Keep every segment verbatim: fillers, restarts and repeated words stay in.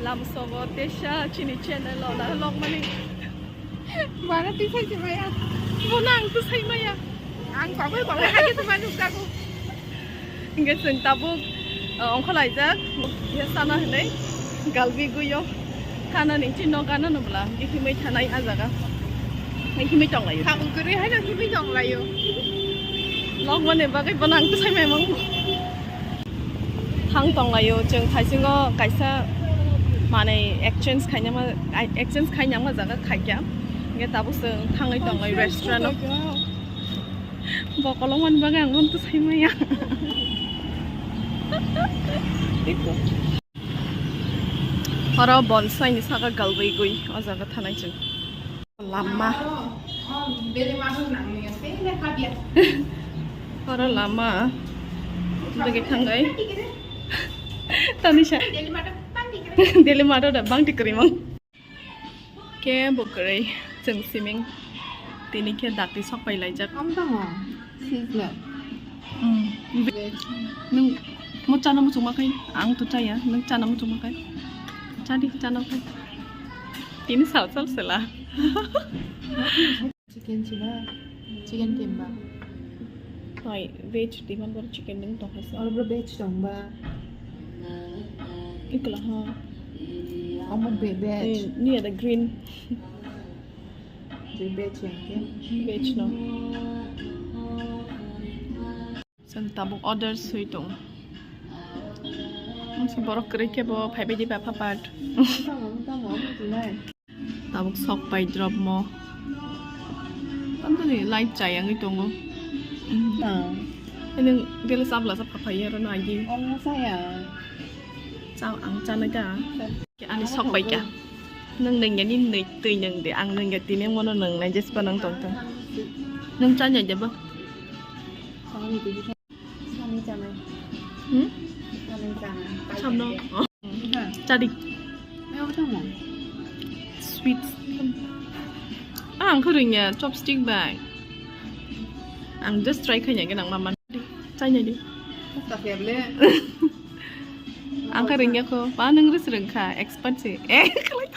Lamsogo tesa chini channel o na logmani. Mana tisai se maya. Bono ang tisai maya. Ang kogoi kogoi hai se manu kago. Hingke chwng tabuk, uh, ongkholaijak. Ye sana hinui galbi guyo. Kana ni chini no gana no bwla. Hingke himui thanai a jaga. Hingke himui tonglaio. Khamung kwrwi hai no himui tonglaio. Logmani bagwi bono ang tisai mai mang. Thang tonglaio, chwng thaisingo kaisa manui exchange khainama, exchange khainama jaga khaikya. Hingke tabuk chwng thangwi tonglai restaurant o. Bokolong mani bagwi ang bono tisai maya. Oro bonsai ni saka galbui gui o jaga thanai chwng. Lama. Oro lama. Lagi thangai. Tanisa. Daily matter da bang tikri mang. Ke bokrai chwng siming. Tini ke dakti sok pai laijak. Ang tamo. Sizzler. Nung mo chana muchung makai, ang to chaya, nung chana muchung makai. Chadi, chana kai. Tini sal sal sela. Chicken chiba, chicken kimba. Hai, veg di man bor chicken nung tong hai sa. Oro bro veg tong ba. Ikla ha. Omo be veg. Eh, ni ada green. Be veg yang ke. Veg no. Chwng tabuk order swi tong. Mungsi borok kwrwi khe bo phaibai di ba phapat. Tamo, tamo, omo tunai. Tabuk sok pai drop mo. Tamtani light chai wngwi tongo. Ah. Nung daily sabla sa phaphai aro no agi. Omo saya. Chao ang chanai ta. Ani sok pai kya. Nung nung yani nung twi nung de ang nung ya tini mono nung nai jespa nung tong tong. Nung chanya jaba. Sani chanai. Hmm? Sani chanai. Samno. Chadi. Sweet. Ah, ang khurungya chopstick bai. Ang just try khaina gwnang mama. Chanya di. Ang kha rwngya kho, ba nung rwsrwng kha, expert se. Eh, khlai.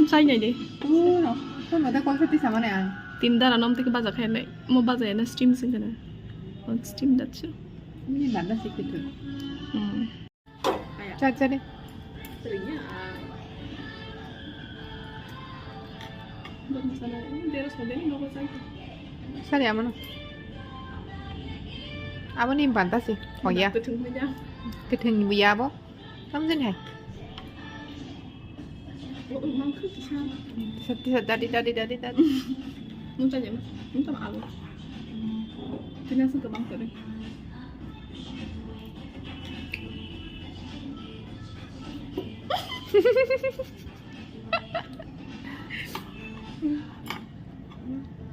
Chai nai de. Tini dara nom tiki baja khai nai. Mo baja ya na steam sing kana. Steam dat chu. Ini banda sih gitu. Hmm. Chari, chari. Sari, amano. Aboni banta si. Oh, ya. Ketheng ya bo. Tamjin hai. Tisa, tisa, dadi, dadi, dadi, dadi. Nung tanya, nung tama alu. Tini asal kebang kering.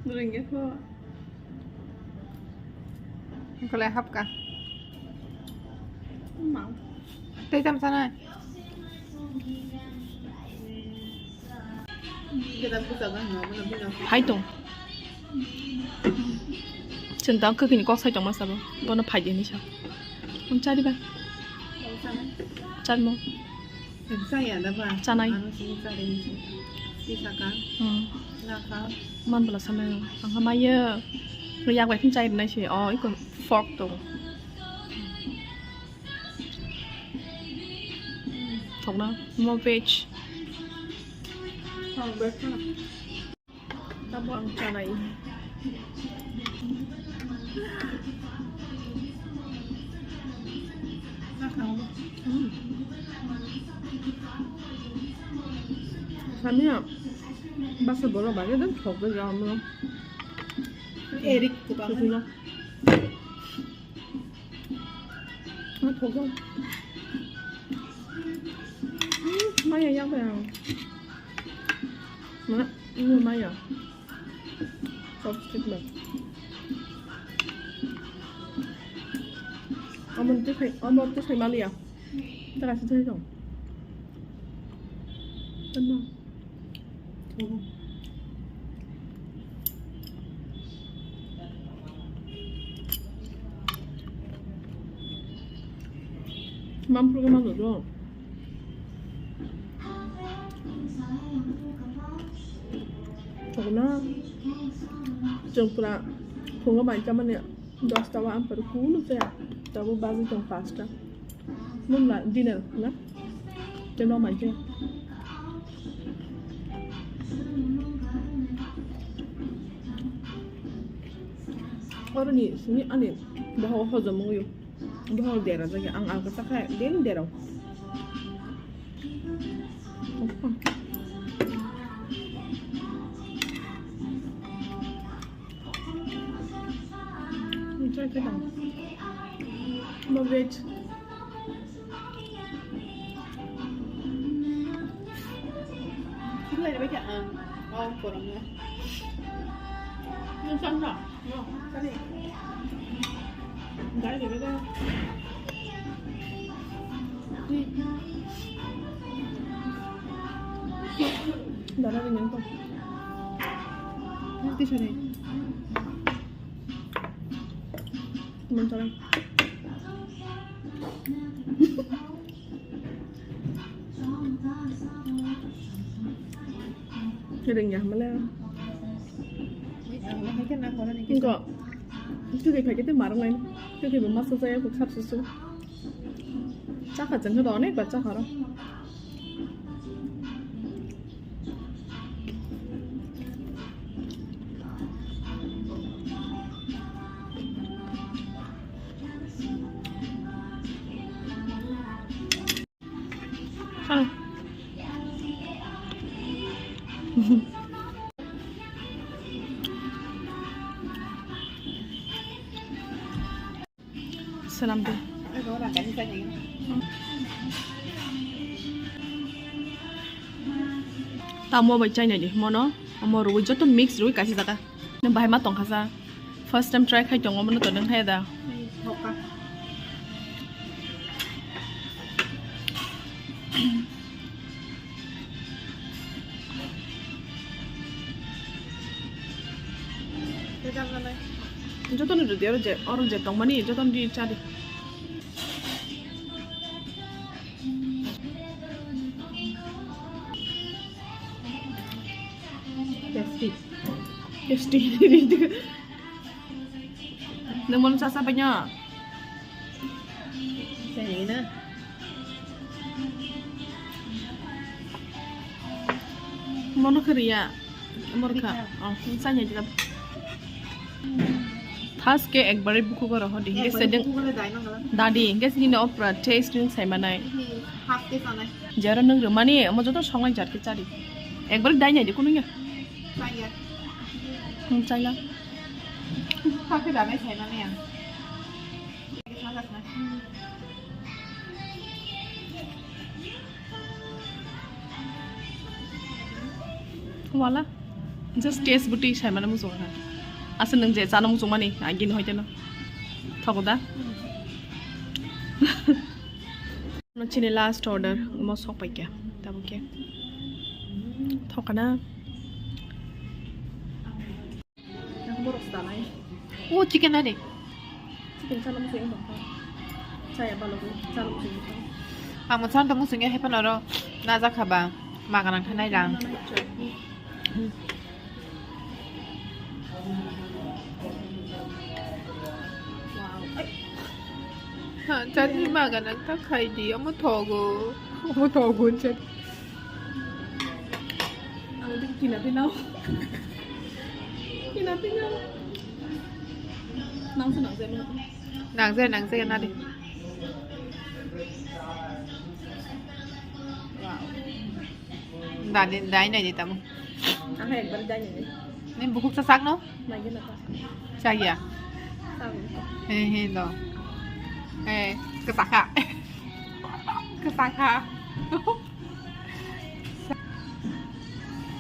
Ringgit kok. Engkau lai hap kah? Mau. Tei tam sana. Hai tong. Chwng tang kwkini kok sai tongma sabo. Bono phai di hinwi sa. Ang chari ba. Chari mo. Saya da ba. Chanai. Ano sini chari ni. Si saka. Hmm. Laka. Man bala samai. Ang hamaya. Yak bai chai nai si. Oh, iko fork tong. Thokna mo veg. Thok veg na. Tamo ang chanai. Hmm. Samia basa bolo bage dan thok de jam lo. Erik tu bang. Maya yak bai ang. Mana? Ini maya. Chopstick bai. Amon tu khai, amon tu khai maliya. Taka si jai dong. Tenang. Mampru ke mano do. Tokna chwng pura phungo bai chamani dosta o ang pura kunu chaya. Tabo baji tong pasta. Mun la dinner na? Teno mai chaya. Oro ni sini ani boho hojom wngyo. Bohol dera jagwi ang alka sakha, den derao. Enjoy khe tong. Bo veg. Khlai bai kha ang. Oh, korang ya. Nung san na? Dara ni nang tong. Nanti sini. Teman tolong. Ring ya mala. Enggak. Itu kayak gitu marah lain. Itu kayak masa saya kok sabsusu. Chakha chang khe onek bar chakha ro. Chalo. Salam de. Tamo bai chaina di mono, omo rwi joto mix rwi kaisa jaga. Nang bahai ma tongkha sa. First time try khai tongo, omo no to nang hai da. Jotono rwdi, oro je, oro je tongmani, jotono di cha di. Tasty. Tasty. Nang mono cha cha bai no? Chayna. Mono khe riya. Mor kha. Oh, chanya jila. Thas ke ekbare buku goro hodi. Hingke sedeng dadi, hingke sini opera taste ring sai manai. Half ke sanai. Jero nung rumani, mo joto songnai jat ke chari. Ekbare dai nai de kunu ya. Chaya. Hmm, chaya. Half ke dai sai manai ya. Wala, just taste buti sai mana muchung kha. Asa nung je chana muchung mani, agin hoite no. Thogo da. No chini last order, mo sok pai kya. Tabo kya. Thokana. O chicken ani. Chicken chala muchung tong kha. Chaya balok chala muchung tong kha. Ang mosan tong muchung ya hepan oro na jakha ba maga nang thanai lang. Wow. Ai. Ha, chutney maga nang ta khai di, omo thogo. Omo thogo chet. Ang dik kina pinao. Kina pinao. Nang se nang se nang. Nang se nang se na di. Wow. Dai, dai nai di tamo. Ang ekbar dai nai di. Ni bukuk sa sak no? Nai gina ta. Chaya. Sak no. He he do. Eh, kesaka. Kesaka.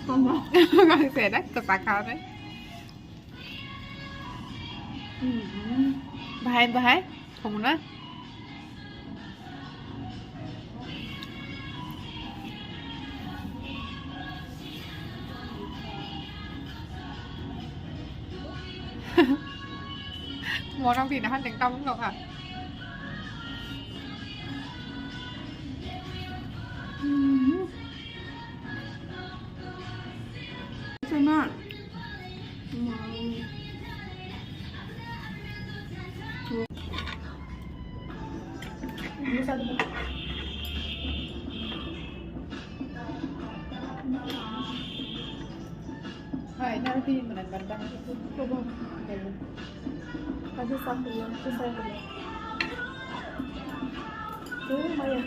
Tama. Ngai se da kesaka ne. Bahai bahai thongna. Morang pina han deng tamung nokha. Sama. Hai, nang tini mwnai barba. Coba. Kasih sambal, kasih sambal. Tuh, maya.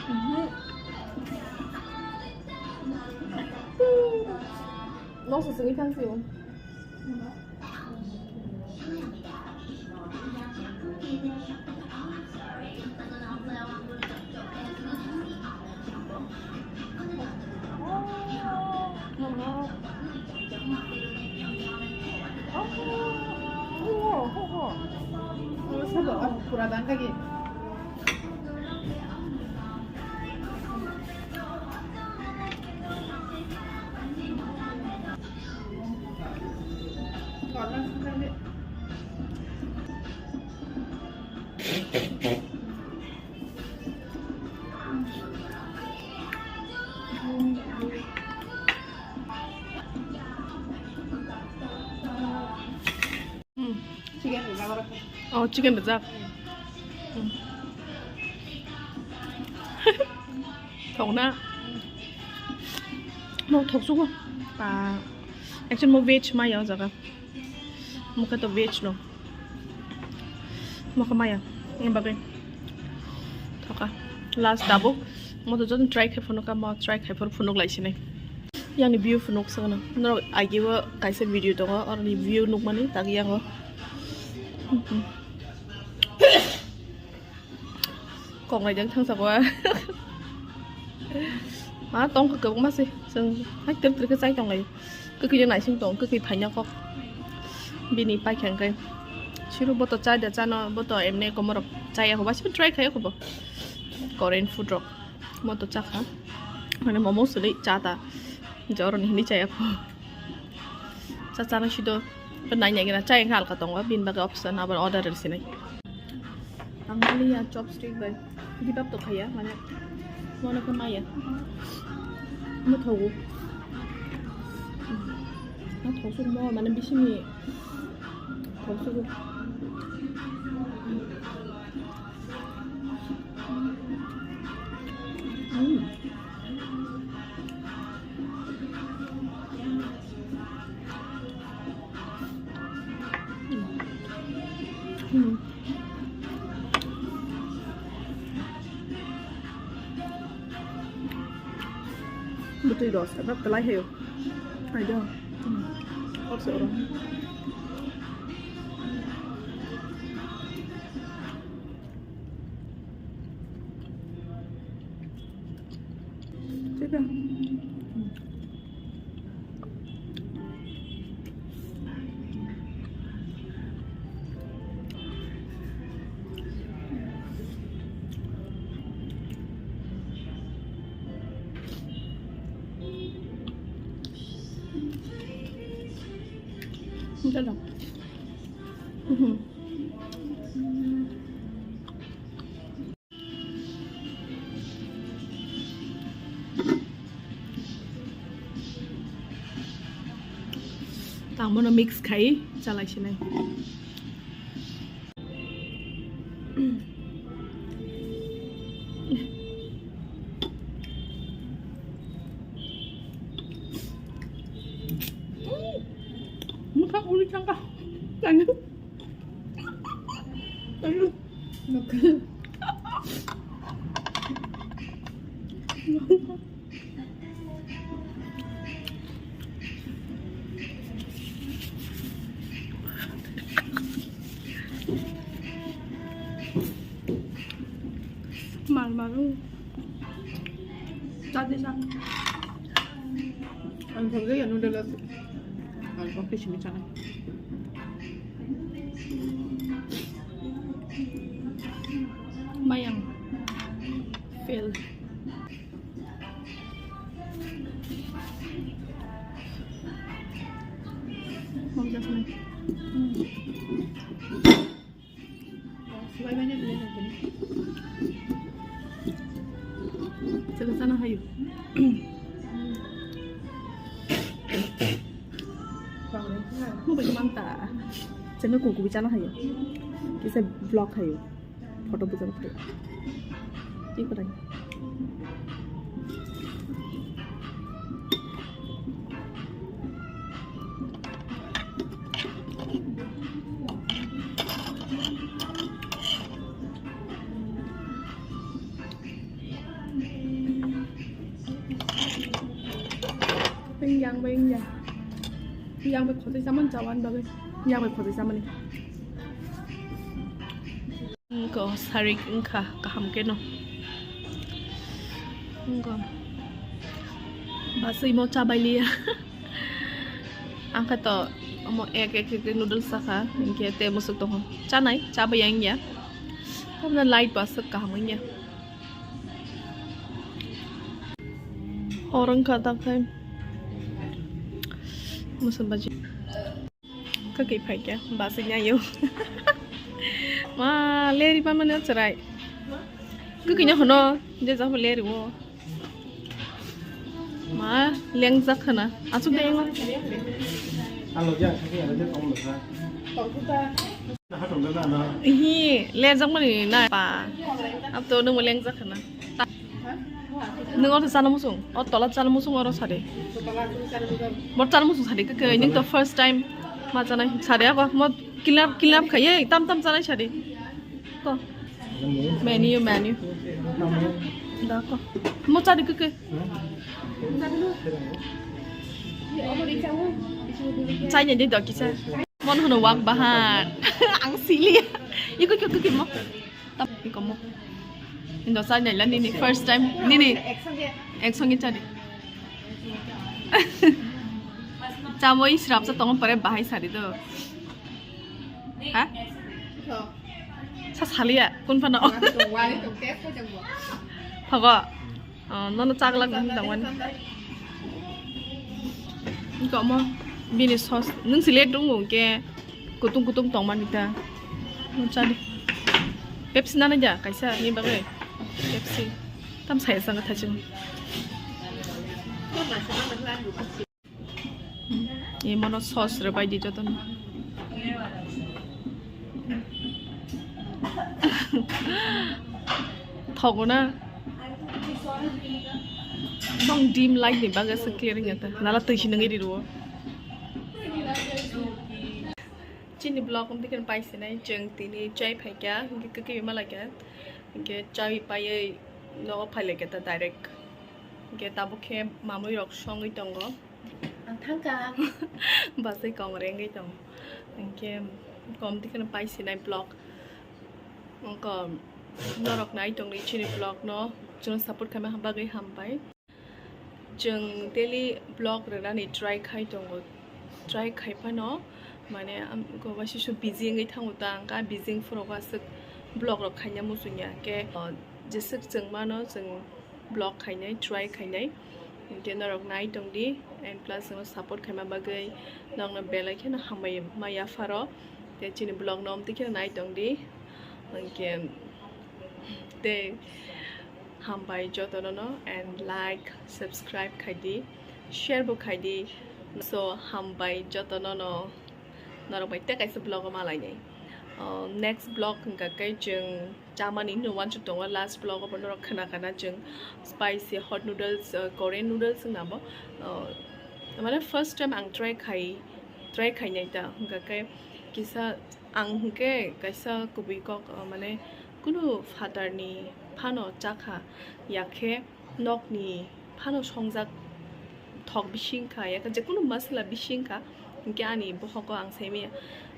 Mhm. Tuh. Nong sesini kan sih. Hmm. Chicken rijak oro. Oh, chicken rijak. Hmm. Thokna. Mo thoksugo. Ah, actually mo veg maya o jaga. Mokhe to veg no. Mokhe maya. Ang bagwi. Thoka. Last tabuk. Mo to joto try khai phunuk ka, mo try khai phuru phunuk lai sinai. Yang ni view phunuk sagana. Norok agi o kaisa video tongo, oroni view nukmani tagi yango. Kok naijak thangsa kua. Ma tong kha kwbangma se. Chwng hai ter ter khe chai tong lai. Kwkhwi naising tong, kwkhwi phaina kok. Bini paikha hwnkhe. Siro boto chai da chano, boto emne komorok chai ako ba, siro try khai ako bo. Korean food rok. Moto chakha. Mane momo sili cha ta. Joroni hindi chai ako. Cha chana sido. Nai nai gina chai halka tongo. Bin bagwi option abo order sinai. Ang mali ya chopstick bai. Give up to khaya, mane. Mono khe maya. Mo thogo. Mo thosuk mo, mane bisini. Thosuk. Mm. Mm. Bwtwi rw sa, bwtwlai hayo. Aido. Mm. Oro se oro. Chicken. Enggak dong. Mhm. Tangbono mix khai chalai sinai. Mukha uri changka. Tanya. Tanya. Mal mal. Chutney sa. Ang thangja ya noodle ase. Ang kong kishimi chana. Mayang. Fail. Mom just like, mm. Chwla chana hayo. Mo bai manta. Chwla kuku bi chana hayo. Kisa vlog hayo. Photo bujang hayo. Ki korai. Yang bai yang. Yang bai khotai saman chawan bagwi. Yang bai khotai samani. Wngkha sarik wngkha kaham keno. Wngkha. Basui mo chabai liya. Angkha to omo ek ek ek noodles sakha, hinkhe te musuk tongo. Chanai, chabai yang ya. Tamna light basuk kaham wngya. Orang kata kai. Musun baji. Kwkwi phaikya, basui naiyo. Ma, leri pa mani chwrai. Kwkwi no hwno, je jabo leri o. Ma, lengjak khana. Achuk de ma. Alo ja, sakhe alo ja tong lo sa. Hi, lerjak mani na pa. Abto nung lengjak khana. Nung oro chana musung, o tola chana musung oro sadi. Bor chana musung sadi, kake nung to first time ma chana sadi, abo mo kilap kilap khaye, tam tam chana sadi. Ko. Menu, menu. Da ko. Mo chadi kake. Chai ni di do kisa. Mon hono wak bahan. Ang sili. Iko kyo kyo mo. Tap iko mo. Indo sa nyala nini first time. Nini. Ek songe chadi. Chamoi srap sa tong pare bahai sari do. Ha? Sa salia kun phano. Phago. Oh, nono chaglak wng tongmani. Wngkha omo bini sos, nwng select wngo hwnkhe kutung kutung tongmani ta. Nwng chadi. Pepsi nanai da kaisa ni bagwi. Pepsi. Tam saya sanga thachung. Emono sauce rwbai di jotono. Thogo na. Tong dim light ni bagwi se clear wngya ta. Nala twi si nungwi ri rwo. Chini vlog um dikhen pai sinai chwng tini chai phaikya, hinkhe kwkwi ma laikya. Hinkhe chai paiwi nogo phai laikya ta direct. Hinkhe tabuk khe mamwi rok songwi tongo. Ang thangkha. Basai kong rengwi tong. Hinkhe kom dikheno pai sinai vlog. Wngkha norok nai tongdi chini vlog no. Chwng support khaima bagwi hambai. Chwng daily vlog rwnani try khai tongo. Try khai phano mane am go waisa su busy wngwi thango ta ang ka busy phuru aswk vlog rok khaina muchungya. Ke, uh, jeswk chwng mano chwng vlog khainai, try khainai. Hinkhe norok nai tongdi, and plus no support khaima bagwi nokno belai kheno hambai ma yapharo. Tei chini vlog no amtwi kheno nai tongdi. Hinkhe tei hambai jotono no, and like, subscribe khaidi, share bo khaidi. So hambai jotono no. Norok bai tei kaisa vlog o malainai. Uh, next vlog hwnkha khe chwng chamani no wansuk tongo, last vlog o bo norok khna khna chwng spicy hot noodles, uh, Korean noodles wngna bo. Uh, mane first time ang try khai, try khainai ta, hwnkha khe kisa ang hwnkhe kaisa kubui kok, uh, mane kunu phatarni phano chakha yakhe nokni phano songjak thok bising kha, ya jekunu masala bising kha, hinkhe ani bohogo ang saimaya,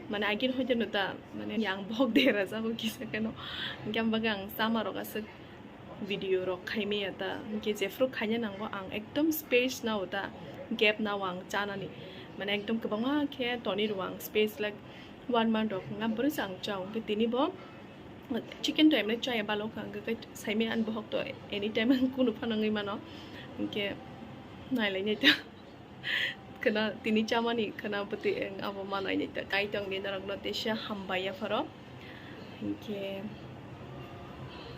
mane agini hoite no ta, mane yang bohok dera jago kisa kheno, hinkhe ang bagwi ang chama rok aswk video rok khaimaya ta, hinkhe jephru khaina nango ang ekdom space nao ta, gap nao ang chanani, mane ekdom kwbangma khe toni rwo ang space like one month rok wngkha, borok se ang chao, hinkhe tini bo. Chicken to emne chaya balo kha, hwnkhe saimaya ani bohok to anytime ang kunu phano wngwi mano, hwnkhe nailainai ta. Khwna tini chamani khwna bwtwi ang abo ma nainai ta. Kai tongni norokno teisa hambai yapharo. Hinkhe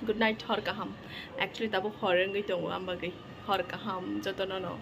good night, hor kaham. Actually tabuk hor wngwi tongo, ambagwi hor kaham jotono no.